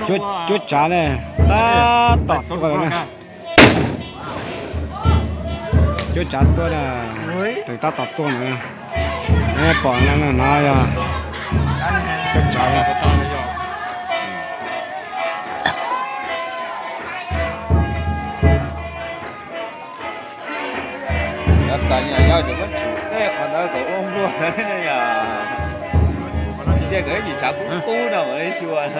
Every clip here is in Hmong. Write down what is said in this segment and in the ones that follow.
Cuab tsav ne, tab tom tuaj lawm na. Cuab tsav tuaj na, tus tab tom tuaj na. Pom na, no yog cuab tsav. Qhov ntawd kom ua npluag, cia kom ib yim tsav kub kub no mam li xyuas.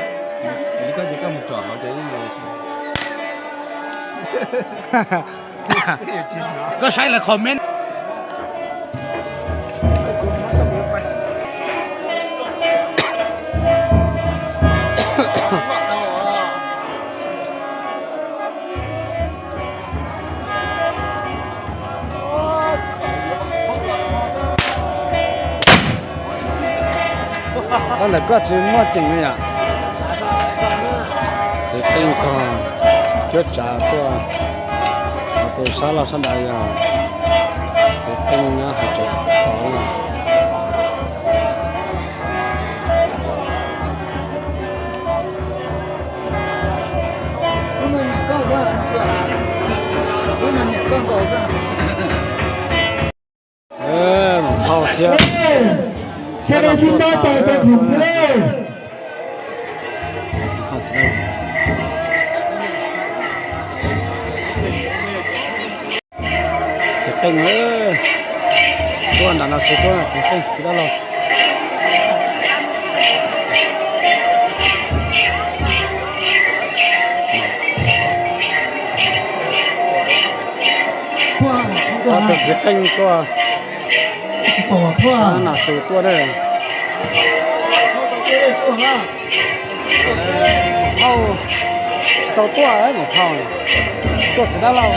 Koj saib lawv comment. Tab ntawm koj tsis muaj ceem li yom? Txiv Qeej Kos cuab tsav tuaj, tus sab laug sab nraud yog Txiv Qeej na, hais tseem tau na. Maum Phauj thiab, thiab los tuaj tau. Txiv Qeej, tuaj nram no xwb tuaj, Txiv Qeej tus dab laug. Ob tug Txiv Qeej tuaj, Maum Phauj tuaj na. Maum Phauj tsis tau tuaj, Maum Phauj tuaj txiv dab laug.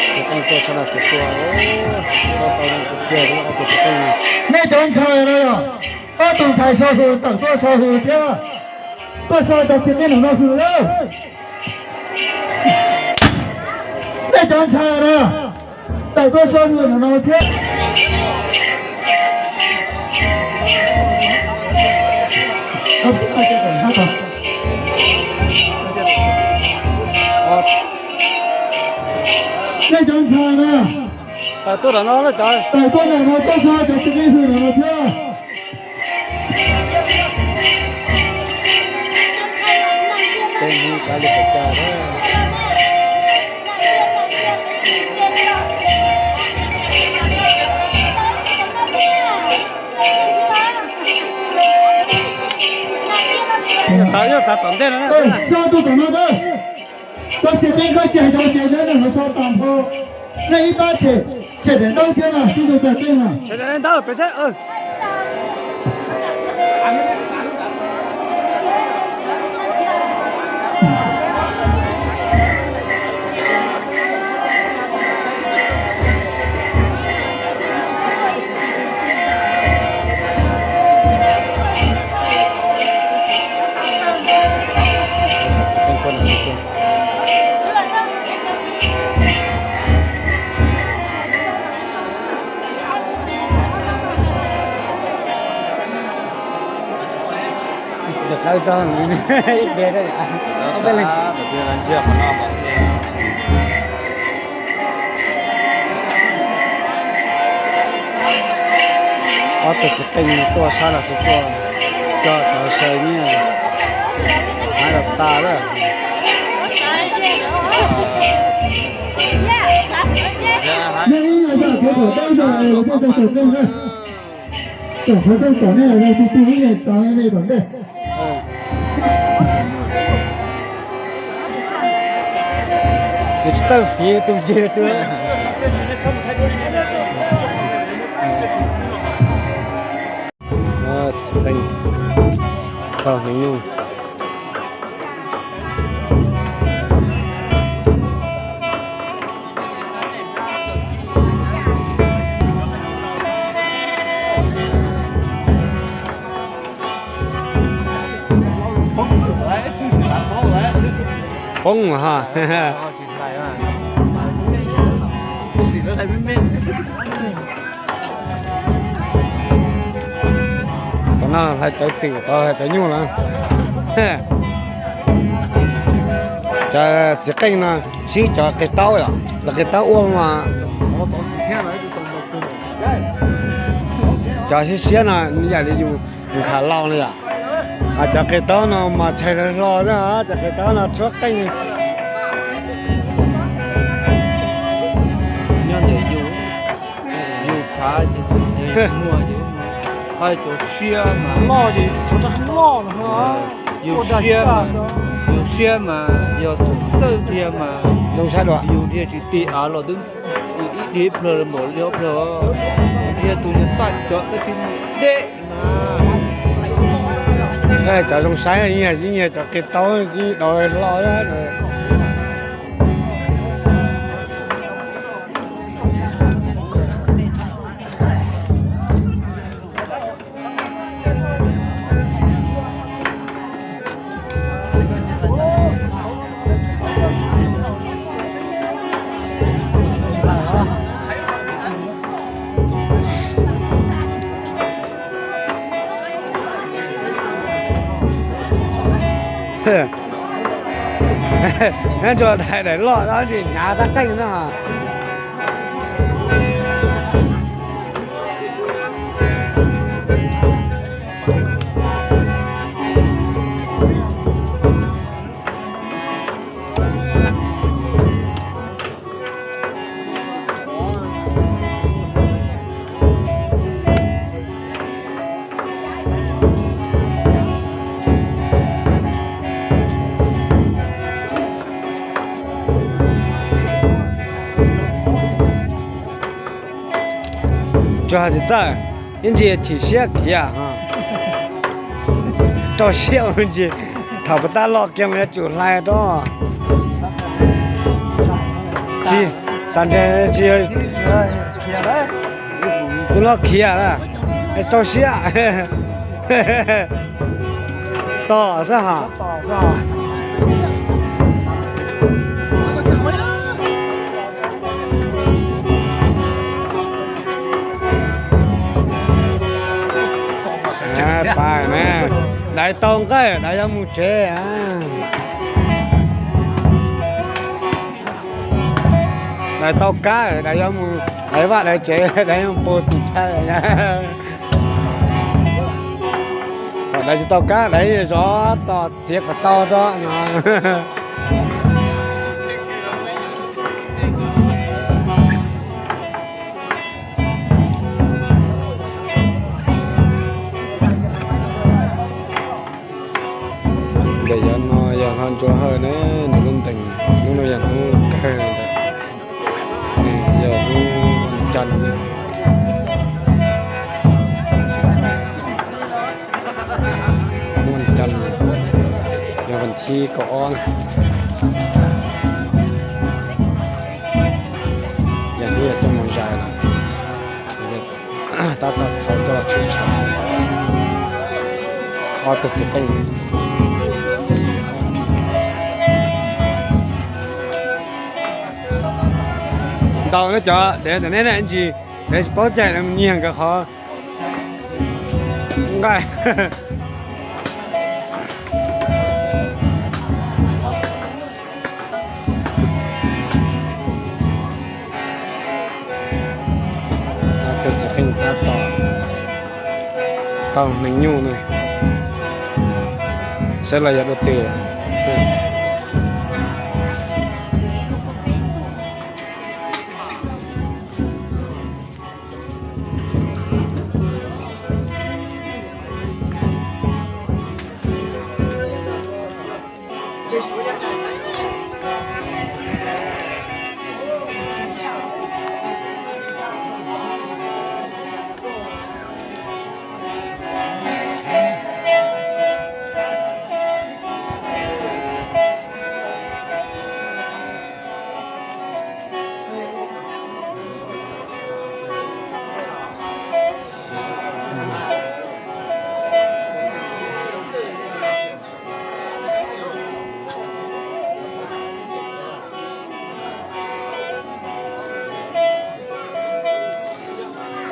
Txiv Qeej tuaj, sab no txiv tuaj, tau tau kiag ob tug Txiv Qeej. Nej cov ntxhais no yog ob tug ntxhais so hws, tawm tuaj so hws thiab, tuaj so cov Txiv Qeej no hws lawm. Nej cov ntxhais no tawm tuaj so hws no thiab. Nej cov ntxhais na, tawm tuaj ntawm no, tawm tuaj ntawm no tuaj so cov Txiv Qeej hws no thiab. Txav, yog txav tom ntej no. Sab tuaj tom no, koj txiv Qeej koj ces cov txiv Qeej no so tas nrho, nej ib pab tshem, tshem daim ntaub thiab na, tib tug cov Txiv Qeej na. Ob tug Txiv Qeej tuaj sab los xwb tuaj coj cov saw nyiaj, hnav los tas lawm. Nej ib nyuag zaj qhov kom tau zog los thiaj tau tawm tej na. Kom qhov rooj kom nej los yog tus twg ib nyuag tso nej tom ntej. Tus tsis txawj fiv tus nce tus. Txiv Qeej, koj hneev nyuj. Poob ha. Tom no hlais tawv twm, tod hlais tawv nyuj lawm. Cov txiv qeej no sib cov qe taub, cov qe taub ua mas cov siab siab no yam li yus nkhav laus no yom. Cov qe taub no mas tshais hlo hlo, cov qe taub no tshuab qeej. Nyob ntawm yus, yus txhav ces muag ces hais cov siab mas loj ces tshuav rab qeej loj no. Yus siab, yus siab mas yog tus txawj dhia mas zoo saib dua, yus dhia tsis ti av los twb ib dhia plawg npaum li ob plawg, yus dhia tus niag paj cov tab sis deb mas. Cov zoo saib yeej yog cov qe taub, yeej dau loj. Nyob rau daim, daim loj no tsis hnyav tab qeej no. Tsuas hais tsis txawj, ib ntsis chim siab khiav, rau siab ua ntsis. Thaum puas tab loj kiag mas yuav tsum hlais rau. Tsis, xav ntshe tsis, tus no khiav, rau siab. Tos xwb hos. Pais na, dais tau nqaij dais yuav mus tsev. Dais tau kab dais yuav mus, dais vaj dais tsev, dais yuav mus pw tim chaw. Thaum dais tsis tau kab dais zov tos txiav kom tau tso no. Ntawm yog no yog hlo Ntsuab Hawj na, nws lub ntees, hnub no yog hnub kawg ntawm, yog hnub vas cas, hnub vas cas, yog vas thib kaum ob na, yog hnub yog coj mus zais lawm. Tab tom thauj coj los tshwm tshav xwb. Ob tug txiv qeej ntaus na cov dev ntawm neb na, ntsis dev tsis paub cai lawv mus nyiag nkawd qhov nqaij. Tus txiv qeej tab tom tau hneev nyuj na, saib los yog dua twg.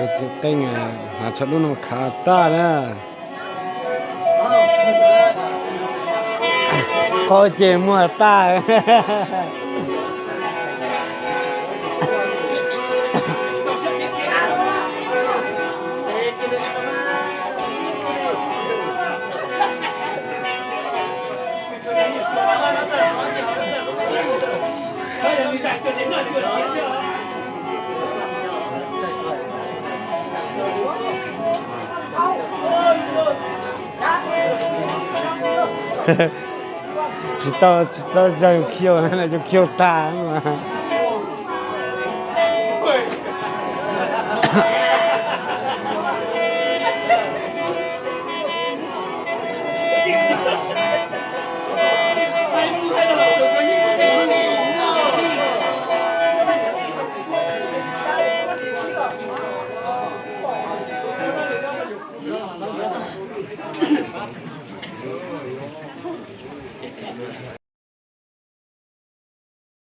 Txiv Qeej hnav tsho dub no khav tag na. Qaub ces muag tag. Tsis tau, tsis tau yog yus khiu, yus khiu tag mas.